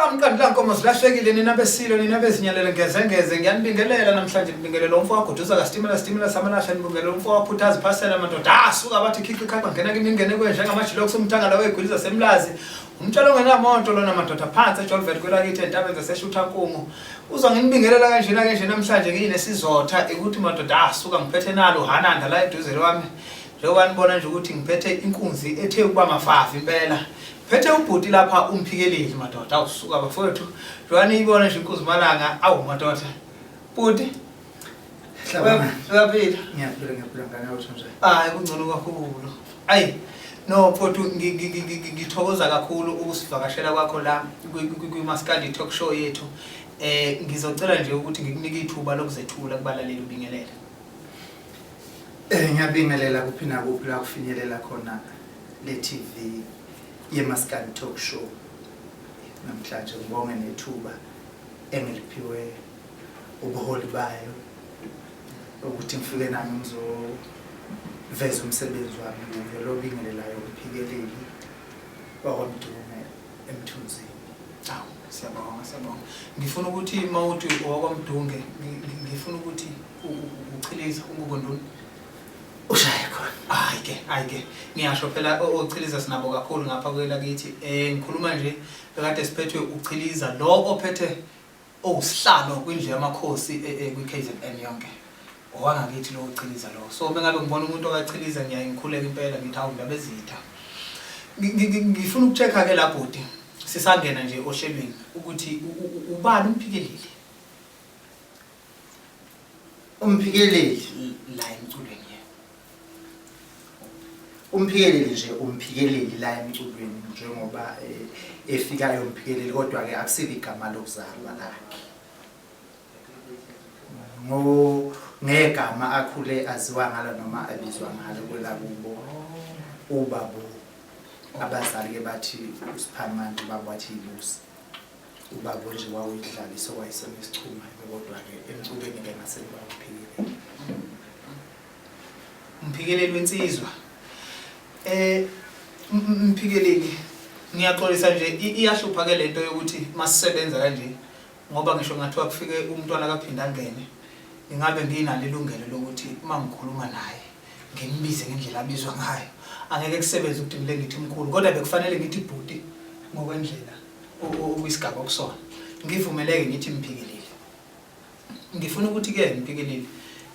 Amqandla nkomo zilahlekile nina besilo nina bezinyalele ngezengeze ngiyanibingelela namhlanje ngibingelela umfo wagoduza kaStimela Stimela samalahla nibingelela umfo waphutha aziphasela madoda asuka bathi khiqi khaqa ngena kimi ngene kwenje ngamajilokhu somthangala wegwili zasemlazi umtshalo ongenamonto lona madoda phansi eJolvet kwelakithi entabeni zaseshutha nkungu uzwa nginibingelela kanjena ke nje namhlanje nginesizotha ukuthi madoda asuka ngiphethe nalo hananda la eduze lwami njengoba nibona nje ukuthi ngiphethe inkunzi ethe ukuba mafafa impela phethe ubhuti lapha umphikeleli madoda awusuka bafowethu njengoba niyibona nje inkunzi malanga awu madoda bhuti uyaphila. Ngiyaphila, ngiyaphila ngane, awusho nje. Hayi, kungcono kakhulu. Ayi no mfowethu, ngithokoza kakhulu ukusivakashela kwakho la kwi-Maskandi Talk Show yethu. Ngizocela nje ukuthi ngikunike ithuba lokuzethula kubalaleli, ubingelele. Ngiyabingelela kuphi nakuphi la kufinyelela khona le TV yeMaskandi Talk Show. Namhlanje ngibonge nethuba engiliphiwe ubuholi bayo ukuthi ngifike nami ngizoveza umsebenzi wami kuyo. Lo bingelelayo umphikeleli wakwaMdume eMthunzini. Awu, siyabonga, siyabonga. Ngifuna ukuthi mawuthi owakwaMdunge, ngifuna ukuthi uchiliza ungubonduni. Ushaye khona. Hayi ke, hayi ke, ngiyasho phela ochiliza sinabo kakhulu ngapha kwelakithi. Ngikhuluma nje bekade siphethwe uchiliza lo ophethe owusihlalo kwindlu yamakhosi kwi-KZN yonke, owangakithi lo uchiliza lo. So mengabe ngibona umuntu okachiliza ngiyaye ngikhuleke impela ngithi hawu ndaba ezitha. Ngifuna uku-check-a ke la bhuti sisangena nje ohlelweni ukuthi ubani umphikeleli. Umphikeleli la emculweni yena. Umphikeleli nje, umphikeleli la emculweni njengoba efikayo umphikeleli, kodwa ke akusilo igama lokuzalwa lakhe. Ngo ngegama akhule aziwa ngalo noma abizwa ngalo kwelakubo ubabo. Abazali ke bathi uSiphamandla, ubaba wathi ibusi. Ubaba nje wawuyidlalisa owayesenesichuma, kodwa ke emculweni ke ngase bawuphikeleli. Umphikeleli wensizwa. Mphikeleli, ngiyaxolisa nje, iyahlupha ke lento yokuthi masisebenza kanje ngoba ngisho ngathiwa kufike umntwana kaphinda angene ngingabe nginalo ilungelo lokuthi uma ngikhuluma naye ngimbize ngendlela abizwa ngayo. Angeke kusebenze ukuthi ngile ngithi mkhulu, kodwa bekufanele ngithi bhuti ngokwendlela okwisigaba okusona. Ngivumeleke ngithi mphikeleli. Ngifuna ukuthi ke mphikeleli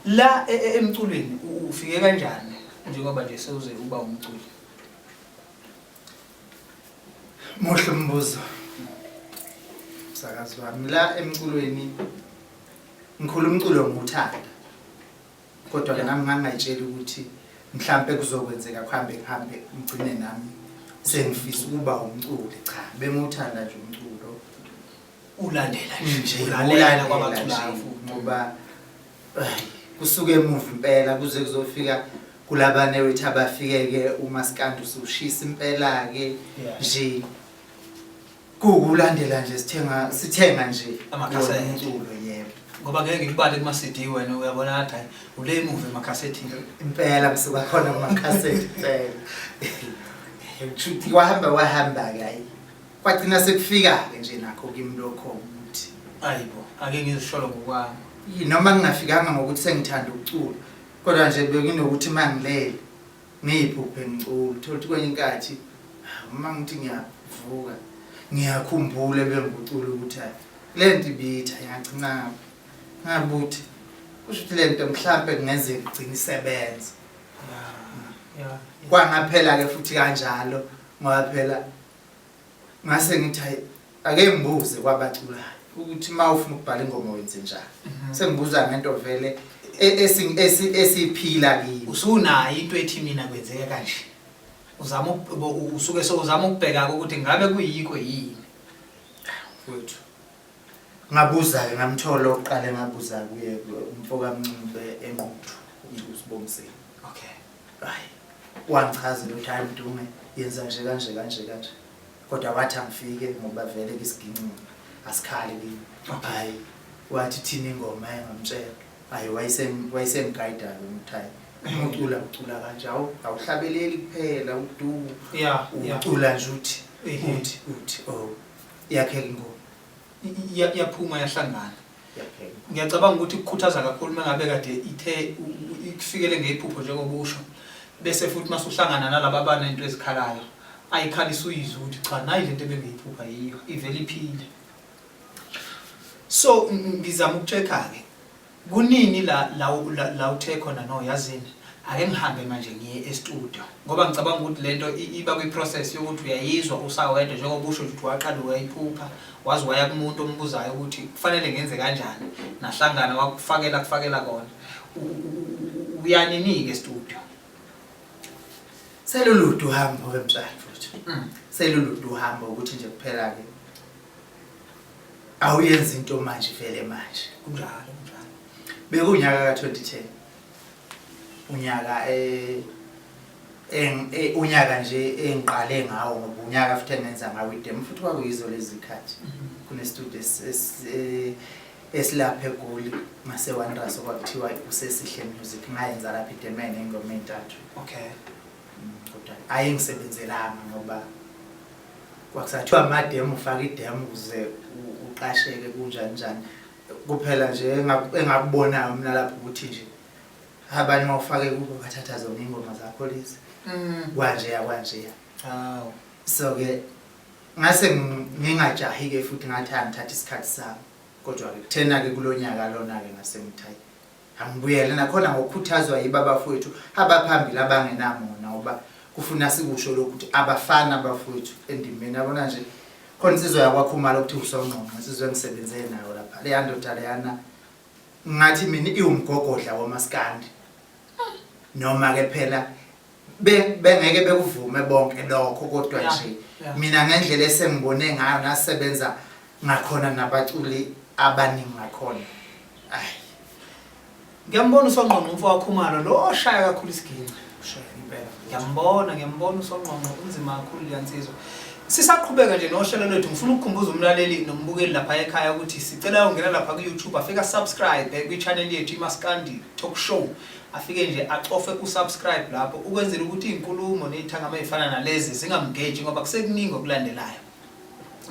la emculweni ufike kanjani njengoba nje sewuze uba umculi? Muhle umbuzo msakazi wami. La emculweni ngikhula umculo ngiwuthanda, kodwa ke nami ngangayitsheli ukuthi mhlambe kuzokwenzeka kuhambe kuhambe ngigcine nami sengifisa ukuba umculi. Cha, bengiwuthanda nje umculo. Ulandela nje, ulalela ulalela kwabaculayo futhi. Ngoba ay, kusuke emuva impela kuze kuzofika kulabane wethu abafike-ke umaskandi usushisa impela-ke nje kuwukulandela nje, sithenga sithenga nje Amakhasethi. wona umculo, yebo. Ngoba ngeke ngikubale kuma-CD, wena uyabona ngathi hayi ule emuva emakhasethini. Impela ngisuka khona kumakhasethi impela. Kushuthi kwahamba kwahamba-ke, hayi kwagcina sekufika-ke nje nakho kimi lokho ukuthi Ayibo, ake ngizisholo ngokwami. Noma ngingafikanga ngokuthi sengithanda ukucula, kodwa nje benginokuthi uma ngilele ngiyiphuphe ngicula. Uthola ukuthi kwenye inkathi uma ngithi ngiyavuka ngiyakhumbula ebengikucula ukuthi hayi le nto ibitha ngiyagcina ngabuthi kusho ukuthi le nto mhlampe kungenzeka igcine isebenza. Kwangaphela-ke futhi kanjalo, ngoba phela ngase ngithi hayi ake ngibuze kwabaculayo ukuthi uma ufuna ukubhala ingoma wenze njani. Sengibuza ngento vele esiphila kiyo. Usunayo into ethi mina kwenzeka kanje, uzama usuke sewuzama ukubheka ukuthi ngabe kuyikho yini. Mfowethu, ngabuza-ke ngamthola oqale ngabuza kuye umfo kaMncube eNquthu ukuthi uSibongiseni. Hayi wangichazela ukuthi hayi Mdume yenza nje kanje kanje kanje, kodwa wathi angifike ngoba vele kisiginci asikhali kimi. Hayi wathi thina ingoma engamtshela, hayi wayesengigayida-ke ukuthi hayi uma ucula ucula kanje, awuhlabeleli kuphela udu ucula nje uthi uthi uthi oh iyakheka ingoma. Yaphuma yahlangana. Ngiyacabanga ukuthi kukhuthaza kakhulu uma ngabe kade ithe ikufikele ngephupho njengoba usho. Bese futhi masuhlangana nalaba abanento ezikhalayo, ayikhalisa uyizwe ukuthi cha nayi lento ebengiyiphupha yiyo, ivele iphile. So ngizama uku-check-a ke kunini la la la uthe khona no yazini ake ngihambe manje ngiye e-studio ngoba ngicabanga ukuthi lento iba kwi-process yokuthi uyayizwa usawedwa njengoba usho nje ukuthi waqala wayiphupha waze waya kumuntu ombuzayo ukuthi kufanele ngenze kanjani nahlangana wakufakela kufakela kona uyanini-ke e-studio? Selulude uhambo-ke mtshali futhi. Selulude uhambo ukuthi nje kuphela-ke awuyenzi into manje vele manje. Kunjalo, kunjalo. Bekuwunyaka ka-2010. Unyaka unyaka nje engiqale ngawo ngoba unyaka futhi engenza ngawo idemo futhi kwakuyizo lezi zikhathi. Kune-studio esilapha eGoli ngase-Wanderers okwakuthiwa kuseSihle Music, ngayenza lapha idemo eney'ngoma ey'ntathu. Kodwa ayingisebenzelanga ngoba kwakusathiwa amademo ufaka idemo ukuze uqasheke kunjani njani. Kuphela nje engakubonayo mina lapho ukuthi nje abanye uma ufake kubo bathatha zona iy'ngoma zakho lezi. Kwanjeya kwanjeya. Hawu. So-ke ngase ngingajahi-ke futhi ngathi angithathe isikhathi sami. Kodwa-ke kuthena-ke kulo nyaka lona-ke ngase ngithi hayi angibuyele nakhona ngokukhuthazwa yibo abafowethu abaphambili abangenamona ngoba kufuna sikusho lokhu ukuthi abafani abafowethu endimeni. Yabona nje khona insizwa yakwaKhumalo okuthiwa uSongqongqo, insizwa engisebenze nayo lapha. Leya ndoda leyana ngathi mina iwumgogodla womaskandi. Noma-ke phela bengeke bekuvume bonke lokho kodwa nje mina ngendlela esengibone ngayo nasebenza ngakhona nabaculi abaningi ngakhona. Ayi. Ngiyambona uSongqongqo umfo waKhumalo lo oshaya kakhulu isiginci. Ushaya impela. Ngiyambona, ngiyambona uSongqongqo unzima kakhulu leyansizwa. Sisaqhubeka nje nohlelo lwethu ngifuna ukukhumbuza umlaleli nombukeli lapha ekhaya ukuthi sicela ungena lapha ku-YouTube afike subscribe kwi-channel yethu iMaskandi Talk Show. Afike nje acofe u-subscribe lapho ukwenzela ukuthi iy'nkulumo ney'thangama ey'fana nalezi zingamgeji ngoba kusekuningi okulandelayo.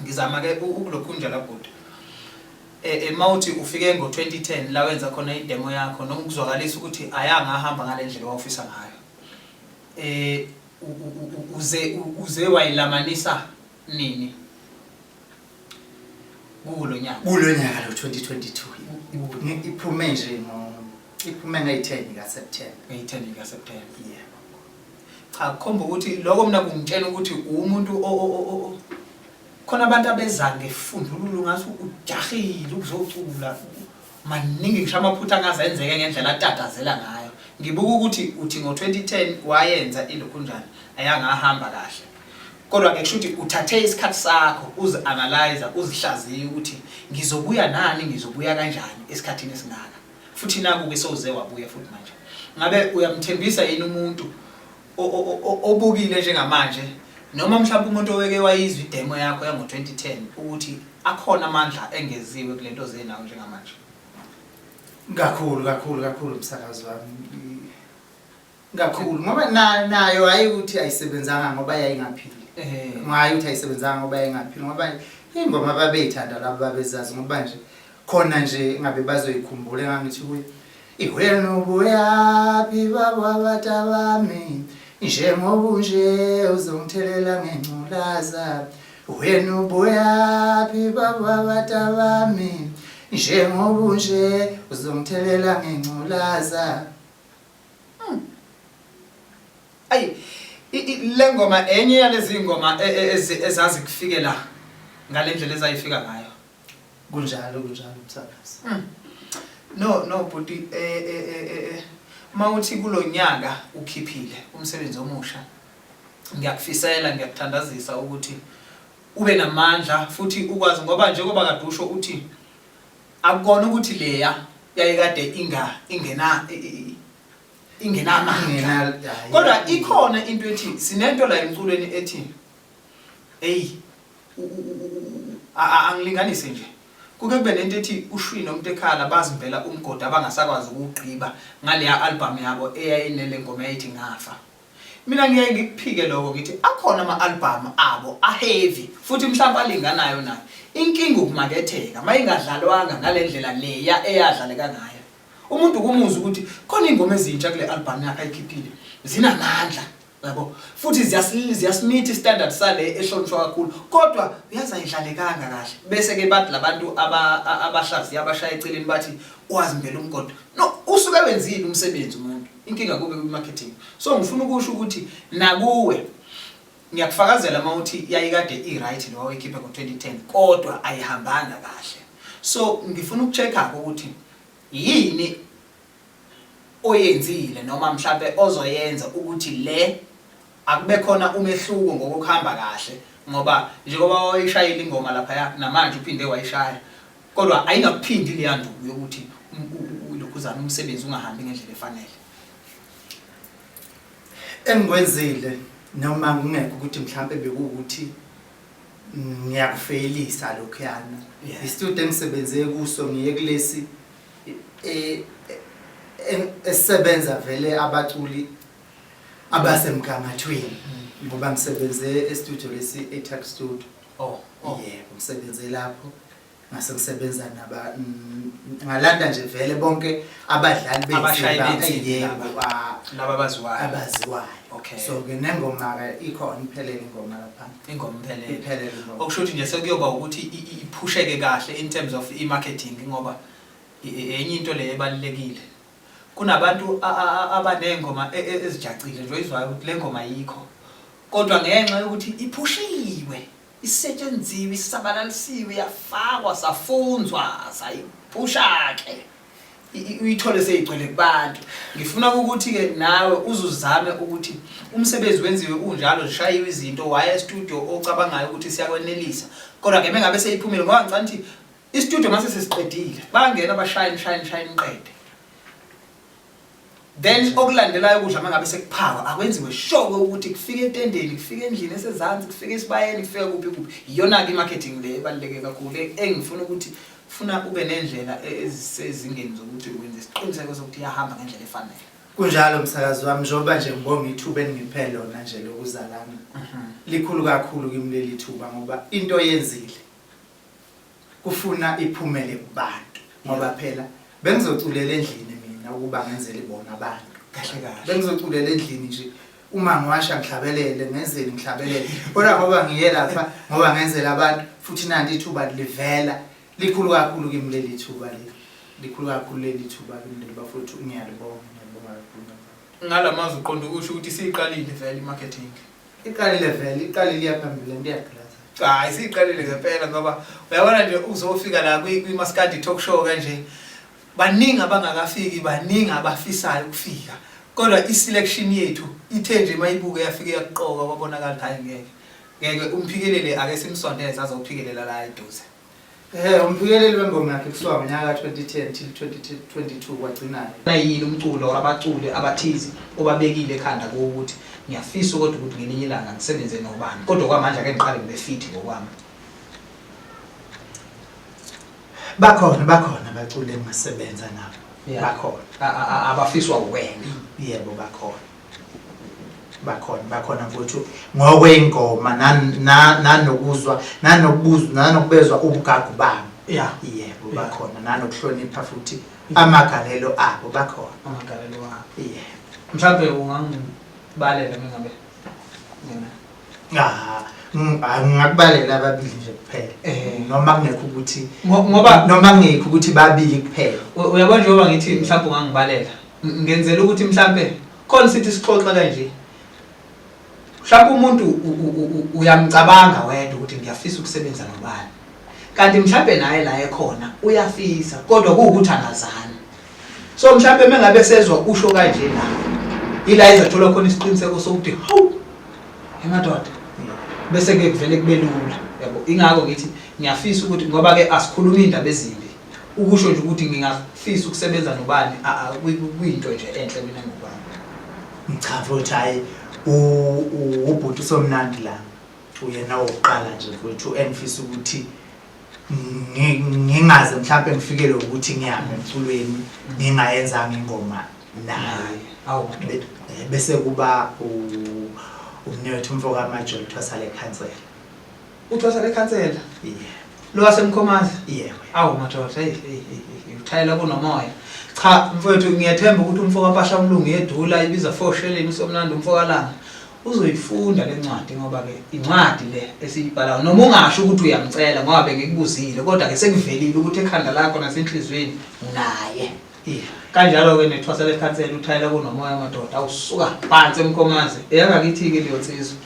Ngizama ke ukulokhunja la bhuti. Mawuthi ufike ngo-2010 la wenza khona idemo yakho noma ukuzwakalisa ukuthi ayanga ahamba ngale ndlela owawufisa ngayo. Uze uze wayilamanisa nini? Kulo nyaka. Kulo nyaka lo 2022. Iphume nje ngo iphume ngeyi-10 kaSeptember. Ngeyi-10 kaSeptember. Yebo. Cha kukhomba ukuthi lokho mina kungitshela ukuthi umuntu khona abantu abeza ngefundululo ngathi ujahile ukuzocula maningi ngisho amaphutha angaze enzeke ngendlela atatazela ngayo. Ngibuka ukuthi uthi ngo-2010 wayenza ilokhunjana ayangahamba kahle. Kodwa ke kusho ukuthi uthathe isikhathi sakho uzi-analyze uzihlaziye ukuthi ngizobuya nani ngizobuya kanjani esikhathini esingaka. Futhi naku-ke sewuze wabuya futhi manje. Ngabe uyamthembisa yini umuntu obukile njengamanje noma mhlawumbe umuntu oweke wayizwa idemo yakho yango-2010 ukuthi akhona amandla engeziwe kule nto oze nawo njengamanje? Kakhulu kakhulu kakhulu msakazi wami. Kakhulu ngoba nayo hayi ukuthi ayisebenzanga ngoba yayingaphili. Hayi ukuthi ayisebenzanga ngoba yayingaphili ngoba ingoma babeyithanda labo babezazi ngoba nje khona nje ngabe bazoyikhumbula engangithi kuye iwena ubuyaphi baba batabami njengoba unje uzongithelela ngengculaza wena ubuyaphi baba batabami njengoba unje uzongithelela ngengculaza. Ayi le ngoma enye yalezi ngoma ezazikufikela ngale ndlela ezayifika ngayo. Kunjalo kunjalo msakazi. No no bhuti mawuthi kulonyaka ukhiphile umsebenzi omusha ngiyakufisela ngiyakuthandazisa ukuthi ube namandla futhi ukwazi ngoba njengoba kade usho uthi akukona ukuthi leya yayikade inga ingena ingenamandla kodwa ikhona into ethi sinento la emculweni ethi hey angilinganise nje kuke kube nento ethi ushwi nomuntu ekhala bazimbela umgodi abangasakwazi ukuwugqiba ngaleya album yabo eyayinele ngoma eyayithi ngafa. Mina ngiyaye ngikuphike lokho ngithi akhona ama-albhamu abo a-heavy futhi mhlawumbe alinganayo nayo. Inkinga ukumaketheka mayingadlalwanga ngale ndlela leya eyadlaleka ngayo. Umuntu kumuzwa ukuthi khona iy'ngoma ezintsha kule albhamu yakhe ayikhiphile zinamandla yabo futhi ziyasimitha istandard sale ehlonishwa kakhulu kodwa uyazi ayidlalekanga kahle bese-ke bathi labantu abahlaziya abashaya eceleni bathi wazimbela umgodo no usuke wenzile umsebenzi umuntu inkinga kube kwi-marketing so ngifuna ukusho ukuthi nakuwe ngiyakufakazela uma uthi yayikade i-right lo wayikhipha ngo-2010 kodwa ayihambanga kahle so ngifuna uku-check-a ukuthi yini oyenzile noma mhlampe ozoyenza ukuthi le akube khona umehluko ngokuhamba kahle ngoba njengoba wayishayile ingoma laphaya namanje uphinde wayishaya kodwa ayingakuphindi leya nduku yokuthi lokhuzana umsebenzi ungahambi ngendlela efanele. Engikwenzile noma kungekho ukuthi mhlampe bekuwukuthi ngiyakufeyilisa lokhuyana, istudio engisebenze kuso ngiye kulesi esebenza vele abaculi abasemgangathweni ngoba ngisebenze e-studio lesi e-Tuck Studio. Oh. Yebo, ngisebenze lapho ngase ngisebenza naba ngalanda nje vele bonke abadlali Abashayi bensimbi yebo, laba. Laba abaziwayo. Abaziwayo. So ke nengoma ke ikhona iphelele ingoma lapha. Ingoma iphelele. Iphelele ingoma. Okusho ukuthi nje sekuyoba ukuthi iphusheke kahle in terms of i-marketing ngoba enye into le ebalulekile. Kunabantu abanengoma ezijacile nje oyizwayo ukuthi le ngoma ayikho. Kodwa ngenxa yokuthi iphushiwe, isetshenziwe, isabalalisiwe, yafakwa, safunzwa, sayiphusha ke. Uyithole seyigcwele kubantu. Ngifuna ukuthi-ke nawe uzuzame ukuthi umsebenzi wenziwe unjalo, zishayiwe izinto, waya e-studio ocabangayo ukuthi siyakwenelisa. Kodwa-ke mengabe seyiphumile, ngoba ngicabanga ukuthi i-studio mase sesiqedile, bayangena bashaye, nishaye, nishaye, niqede. Then okulandelayo ukudla mangabe sekuphakwa akwenziwe sure ukuthi kufike etendeni, kufike endlini esezansi, kufike esibayeni, kufike kuphi kuphi. Iyona-ke i-marketing le ebaluleke kakhulu engifuna ukuthi funa ube nendlela ezisezingeni zokuthi wenze isiqiniseko sokuthi iyahamba ngendlela efanele. Kunjalo msakazi wami, njengoba nje ngibonga ithuba eningiphe lona nje lokuzalana. Likhulu kakhulu kimi leli thuba ngoba into oyenzile kufuna iphumele kubantu ngoba phela bengizoculela endlini mina ukuba ngenzele bona abantu. Kahle kahle. Bengizoculela endlini nje uma ngiwasha ngihlabelele ngenzeni ngihlabelele kodwa ngoba ngiye lapha ngoba ngenzela abantu futhi nanti ithuba livela likhulu kakhulu kimi leli thuba leli likhulu kakhulu leli thuba kimi leli bafowethu ngiyalibonga ngiyalibonga kakhulu. Ngalamazwi uqonda ukusho ukuthi siyiqalile vele i-marketing. Iqalile vele, iqalile iya phambili lento iyagqilaza. Cha, isiqalile ngempela ngoba uyabona nje uzofika la kwi-Maskandi Talk Show kanje. Baningi abangakafiki, baningi abafisayo ukufika. Kodwa i-selection yethu ithe nje mayibuke yafike yakuqoka kwabonakala ukuthi hayi ngeke. Ngeke umphikelele ake simsondeze azophikelela la eduze. Umphikeleli wengoma yakhe kusuka ngonyaka ka-2010 till 2022 kwagcinayo. Yini umculo or abaculi abathize obabekile ekhanda ukuthi ngiyafisa kodwa ukuthi ngelinye ilanga ngisebenze nobani kodwa kwamanje ake ngiqale ngibe fit ngokwami. Bakhona bakhona abaculi engingasebenza nabo. Bakhona. Abafiswa uwena. Yebo bakhona. Bakhona bakhona mfowethu ngokwengoma nanokuzwa nanokubuzwa nanokubezwa ubugagu bami. Yebo bakhona nanokuhlonipha futhi amagalelo abo bakhona. Amagalelo abo. Yebo. Mhlawumbe ungangibalela mengabe mina. Ah, ngingakubalela ababili nje kuphela. Noma kungekho ukuthi ngoba noma kungekho ukuthi babili kuphela. Uyabona njengoba ngithi mhlawumbe ungangibalela. Ngenzela ukuthi mhlawumbe khona sithi sixoxa kanje. Mhlawumbe umuntu uyamcabanga wedwa ukuthi ngiyafisa ukusebenza nobani. Kanti mhlawumbe naye la ekhona uyafisa kodwa kuwukuthi angazani. So mhlawumbe mengabe sezwa usho kanje la ila izathola khona isiqiniseko sokuthi hawu emadoda bese ke kuvele kube lula yabo. Ingakho ngithi ngiyafisa ukuthi ngoba ke asikhulumi indaba ezimbi ukusho nje ukuthi ngingafisa ukusebenza nobani kuyinto nje enhle mina ngokwami. Cha mfowethu hayi ubhuti usomnandi la uyena wokuqala nje mfowethu engifisa ukuthi ngingaze mhlawumbe ngifikele ukuthi ngihambe emculweni ngingayenzanga ingoma. Naye. Awu madoda. Bese kuba umnewethu umfo kaMajolo uthwasa lekhansela. Uthwasa lekhansela? Yebo. Lo waseMkhomazi? Yebo. Awu madoda, hey hey hey, uthayela kunomoya. Cha mfowethu ngiyathemba ukuthi umfo kaMpahla umlungu yedula ibiza 4 sheleni usomnandi umfo kaLanga. Uzoyifunda le ncwadi ngoba ke incwadi le esiyibhalayo noma ungasho ukuthi uyamcela ngoba bengikubuzile kodwa ke sekuvelile ukuthi ekhanda lakho nasenhlizweni unaye. Yeah. Kanjalo ke nethwasa lekhansela uthayela kunomoya madoda awusuka phansi eMkhomazi. Eyangakithi ke leyo nsizwa.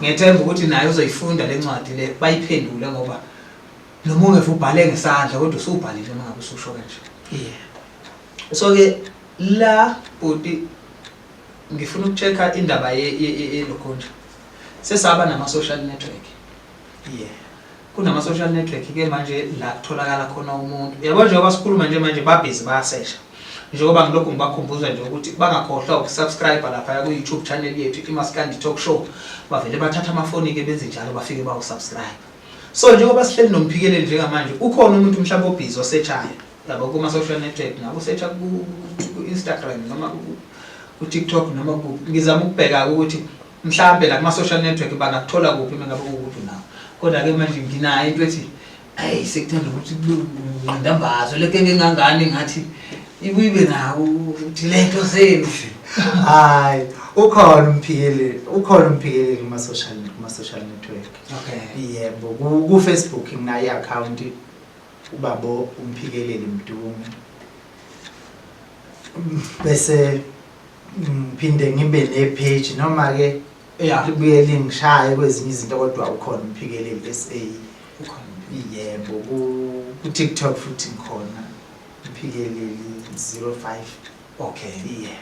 Ngiyethemba ukuthi naye uzoyifunda le ncwadi le bayiphendule ngoba noma ungeve ubhale ngesandla kodwa usubhalile uma ngabe ususho kanje. Yeah. So ke la bhuti ngifuna ukucheck-a indaba yelokhonja. Sesaba nama social network. Yeah. Kunama social network ke manje la kutholakala khona umuntu. Yabo njengoba sikhuluma nje manje babhizi bayasesha. Njengoba ngilokhu ngibakhumbuza nje ukuthi bangakhohlwa ukusubscribe lapha ku YouTube channel yethu iMaskandi Talk Show. Bavele bathatha amafoni ke benze njalo bafike bawusubscribe. So njengoba sihleli noMphikeleli njengamanje ukhona umuntu mhlawumbe obhizi osearchayo yabo kuma social network ngabe usearcha ku Instagram noma ku TikTok noma ku ngizama ukubheka ukuthi mhlambe la kuma social network bangakuthola kuphi uma ngabe kuwukuthi unawo. Kodwa ke manje nginayo into ethi ayi sekuthanda ukuthi ngqindambazo leke ngingangani ngathi ibuye ibe nawo ukuthi lento zenu. Hayi, ukhona uMphikeleli, ukhona uMphikeleli kuma social network. Okay. Yebo, ku Facebook nginayo i-account ubabo uMphikeleli Mdunge. Bese ngiphinde ngibe ne page noma ke libuye lingishaye kwezinye izinto kodwa ukhona uMphikeleli SA. Ukhona. Yebo, ku TikTok futhi ngikhona uMphikeleli 05. Okay. Yeah.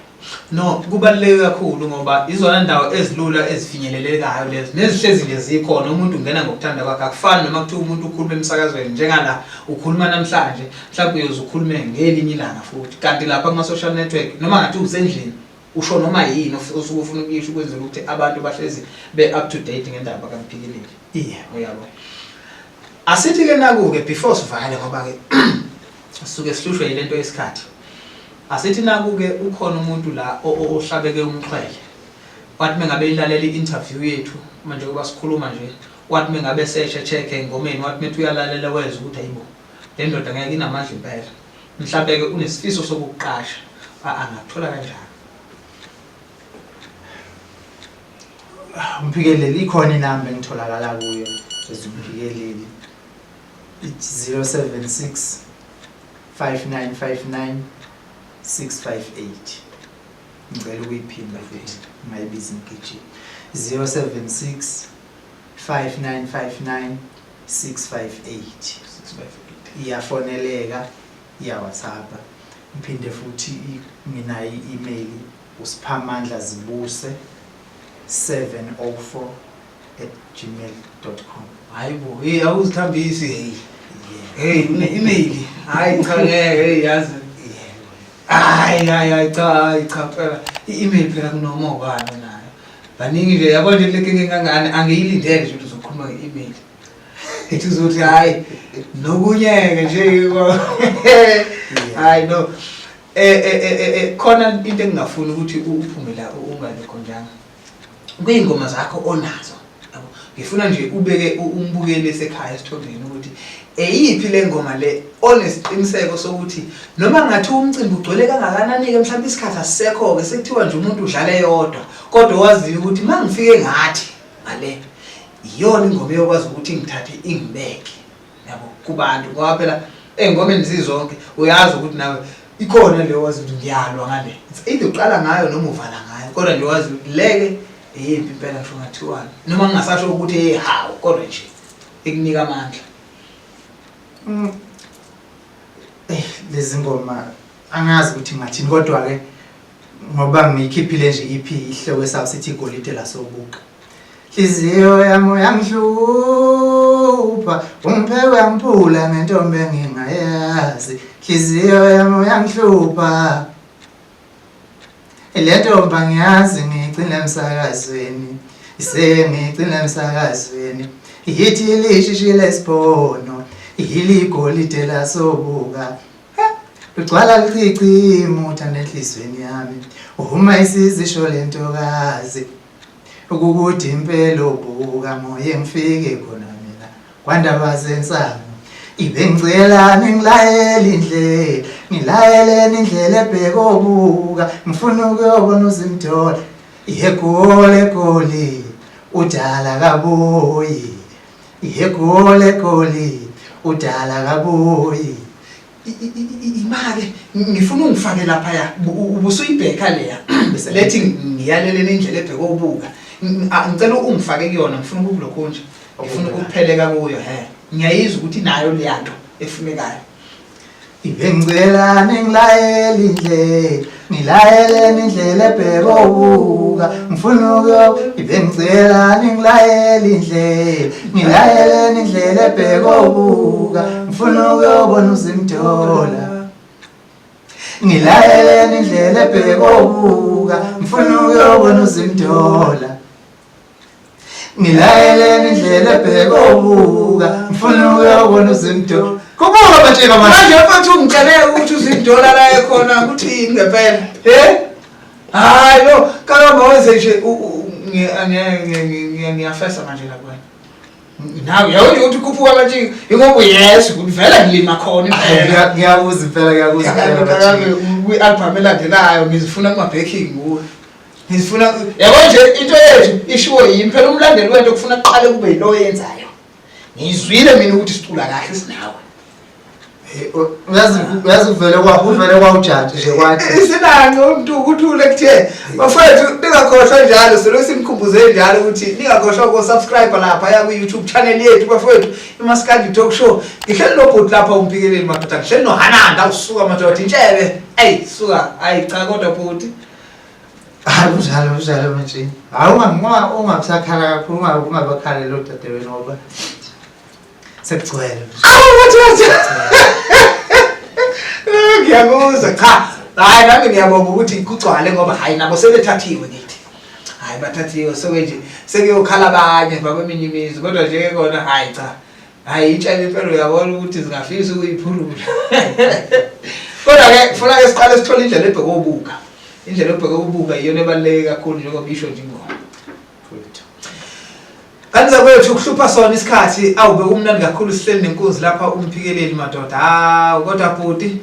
No, kubaluleke kakhulu ngoba izona ndawo ezilula ezifinyelelekayo lezo nezihlezi nje zikhona umuntu ungena ngokuthanda kwakhe akufani noma kuthiwa umuntu ukhuluma emsakazweni njengala ukhuluma namhlanje mhlawumbe uyoze ukhulume ngelinye ilanga futhi kanti lapha kuma social network noma ngathi usendlini usho noma yini osuke ufuna ukuyisho ukwenzela ukuthi abantu bahlezi be up to date ngendaba kaMphikeleli. Yeah. Uyabo. Asithi ke naku ke before sivale ngoba ke sisuke sihlushwe yilento yesikhathi. Asithi naku ke ukhona umuntu la ohlabeke umxhwele. Wathi mengabe ilalela i-interview yethu manje kuba sikhuluma nje wathi mengabe seshe check engomeni wathi methi uyalalela wezwa ukuthi ayibo le ndoda ngeke inamandla impela. Mhlambe ke unesifiso sokuqasha angakuthola kanjani? Umphikeleli ikhona inamba engitholakala kuyo ezumphikeleli. It's 076 5959 658. Ngicela ukuyiphinda futhi ungayibizi ngigijima. 076 5959 658. 658. Iyafoneleka, iya-WhatsApp. Ngiphinde futhi nginayo i-email usiphamandla zibuse 704@gmail.com. Hayi bo, hey awuzithambisi hey. Hey une email. Hayi cha ngeke hey yazi. Hayi hayi hayi cha hayi cha phela i-email phela kunoma ubani nayo. Baningi nje yabo nje le kinga engangani angiyilindele nje ukuthi uzokhuluma nge-email. Ithi uzothi hayi nokunye-ke nje hayi no. Khona into engingafuni ukuthi uphume la ungayikhonjanga. Kuyingoma zakho onazo. Yabo. Ngifuna nje ubeke umbukeli esekhaya esithombeni ukuthi eyiphi le ngoma le onesiqiniseko sokuthi noma ngathi umcimbi ugcwele kangakanani ke mhlawumbe isikhathi asisekho ke sekuthiwa nje umuntu udlala eyodwa kodwa waziyo ukuthi mangifike ngathi ngale iyona ingoma eyokwazi ukuthi ingithathe ingibeke yabo kubantu ngoba phela ey'ngomeni zizonke uyazi ukuthi nawe ikhona leyo wazi ukuthi ngiyalwa ngale. It's either uqala ngayo noma uvala ngayo kodwa nje wazi ukuthi leke eyempi impela ngisho ngathiwani noma ngingasasho ukuthi eyehawu kodwa nje ikunika amandla. Lezi ngoma angazi ukuthi ngathini kodwa ke ngoba ngiyikhiphile nje EP ihloko esawo sithi igolide lasobuka. Nhliziyo yami uyangihlupha ungiphe uyangiphula ngentombi engingayazi. Nhliziyo yami uyangihlupha le ntombi angiyazi ngiyigcina emsakazweni sengiyigcina emsakazweni yithi lishishi lesibhono yiligolide lasobuka. Lugcwala luchichima uthando enhliziyweni yami uma isizisho lentokazi ukukude impela obuka moye ngifike khona mina kwandaba zensangu ibe ngicela ningilayele indlela ngilayeleni indlela ebheke obuka ngifuna ukuyobona uzimthola yegoli egoli udala kabuyi yegoli egoli udala kabuyi Imake ngifuna ungifake lapha ya ubusuyibheka leya lethi ngiyaleleni indlela ebheke obuka ngicela ungifake kuyona ngifuna ukukulokhu nje ngifuna ukupheleka kuyo he ngiyayizwa ukuthi nayo leyanto efunekayo. Ibengicela ningilayele indlela ngilayeleni indlela ebheke obuka ngifuna ukuyo ibengicela ningilayele indlela ngilayeleni indlela ebheke obuka ngifuna ukuyobona uzimdola ngilayeleni indlela ebheke obuka ngifuna ukuyobona uzimdola Ngilayeleni indlela ebheke obuka ngifuna ukuyobona uzimdola. Kubuka batshela manje. Manje mfethu ungicele ukuthi uzimdola la ekhona ukuthi yini ngempela. He? Hayi lo kalamba wenze nje ngiyafesa manje la kuwena. Nawe yawuthi uthi khuphuka manje ingoba uyezwa ukuthi vele ngilima khona impela. Ngiyakuzwa impela ngiyakuzwa impela. Kwi-album elandelayo ngizifuna kuma-backing kuwe. Ngifuna yabo nje into yethu ishiwo yimi phela umlandeli wento kufuna kuqale kube yilo oyenzayo. Ngizwile mina ukuthi sicula kahle sinawe. Uyazi uyazi uvele kwa uvele kwawujaji nje kwathi. Isinange umuntu ukuthule kuthe bafethu ningakhohlwa njalo silo sinikhumbuze njalo ukuthi ningakhohlwa uku subscribe lapha ya ku YouTube channel yethu bafethu iMaskandi Talk Show. Ngihleli nobhuti lapha umphikeleli madoda ngihleli noHananda usuka madoda intshebe. Ey suka ayi cha kodwa bhuti. Hayi kunjalo kunjalo manje. Hayi ungabusakhala kakhulu ungabakhaleli odadewenu ngoba sekugcwele. Awu madoda. Ngiyakuzwa cha. Hayi nami ngiyabonga ukuthi kugcwale ngoba hayi nabo sebethathiwe ngithi. Hayi bathathiwe soke nje sekuyokhala abanye bakweminye imizi kodwa nje kona hayi cha. Hayi intsha impela uyabona ukuthi zingafisa ukuyiphulula. Kodwa ke kufuna ke siqale sithole indlela ebheke obuka. Indlela ebheke obuka iyona ebaluleke kakhulu njengoba isho nje ingoma. Kanti zakwethu kuhlupha sona isikhathi awu bekumnandi kakhulu sihleli nenkunzi lapha umphikeleli madoda. Hawu kodwa bhuti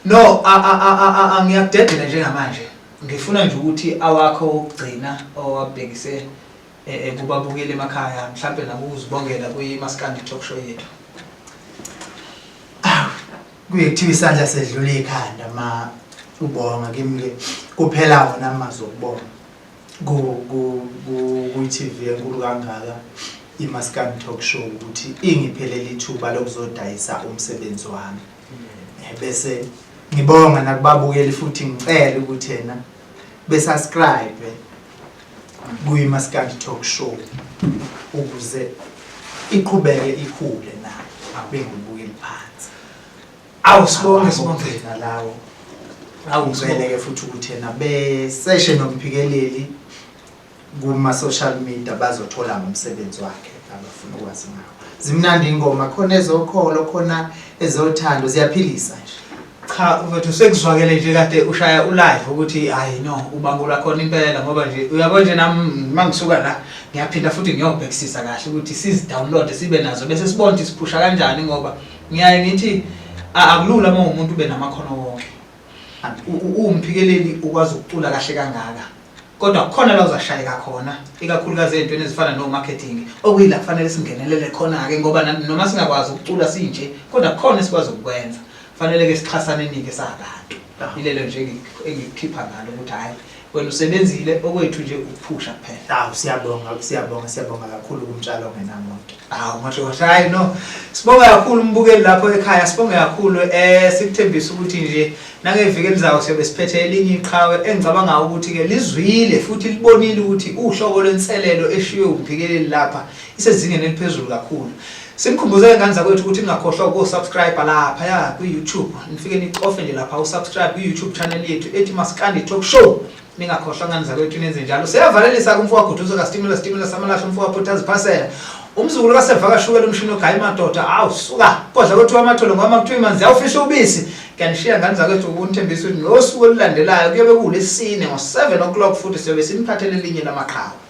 no ngiyakudedela njengamanje. Ngifuna nje ukuthi awakho okugcina owabhekise kubabukeli emakhaya mhlampe nakuzibongela kwi-Maskandi Talk Show yethu. Awu kuye kuthiwa isandla sedlula ikhanda ma ubonga kimi ke kuphela wona amazwi okubonga ku ku ku-TV enkulu kangaka iMaskandi Talk Show ukuthi ingiphelele ithuba lokuzodayisa umsebenzi wami. Bese ngibonga nakubabukeli futhi ngicela ukuthi yena besubscribe kuyiMaskandi Talk Show ukuze iqhubeke ikhule nayo bengibukeli phansi. Awu sibonge sibonge nalawo. Awu ngicele ke futhi ukuthi yena beseshe nomphikeleli kuma social media bazothola ngomsebenzi wakhe abafuna ukwazi ngawo. Zimnandi ingoma khona ezokholo khona ezothando ziyaphilisa nje. Cha mfethu sekuzwakele nje kade ushaya ulive ukuthi hayi no ubangula khona impela ngoba nje uyabo nje nami mangisuka la ngiyaphinda futhi ngiyobhekisisa kahle ukuthi sizi download sibe nazo bese sibone ukuthi siphusha kanjani ngoba ngiyaye ngithi akulula uma umuntu ube namakhono wonke. Uwumphikeleli ukwazi ukucula kahle kangaka kodwa kukhona la uzashayeka khona ikakhulukazi ey'ntweni ezifana no-marketing okuyila kufanele singenelele khona-ke ngoba noma singakwazi ukucula sinje kodwa kukhona esikwazi ukukwenza fanele-ke sixhasaneni-ke sabantu ilelo nje engikukhipha ngalo ukuthi hhayi wena usebenzile okwethu nje ukuphusha kuphela. Awu siyabonga siyabonga siyabonga kakhulu kumtshalo ongenamoto. Awu madoda hayi no. Sibonga kakhulu umbukeli lapho ekhaya sibonge kakhulu eh sikuthembisa ukuthi nje nangeviki elizayo siyobe siphethe elinye iqhawe engicabanga ukuthi ke lizwile futhi libonile ukuthi uhlobo lwenselelo eshiywe umphikeleli lapha isezingeni eliphezulu kakhulu. Sinikhumbuzeke ngane zakwethu ukuthi ningakhohlwa uku-subscribe lapha ya kwi-YouTube. Nifike nicofe nje lapha u-subscribe kwi-YouTube channel yethu ethi Maskandi Talk Show. Ningakhohlwa ngane zakwethu nenze njalo. Siyavalelisa kumfo waGuduzo kaStimula Stimula Samalahle umfo waPhuthazi Phasela. Umzukulu kaSevakashukela umshini ogaya madoda awu suka kodla kuthiwa amatholo ngoba kuthiwa imanzi awufihla ubisi. Ngiyanishiya ngane zakwethu ukunithembisa ukuthi ngosuku olulandelayo kuyobe kuwulesine ngo-7 o'clock futhi siyobe siniphathele elinye lamaqhawe.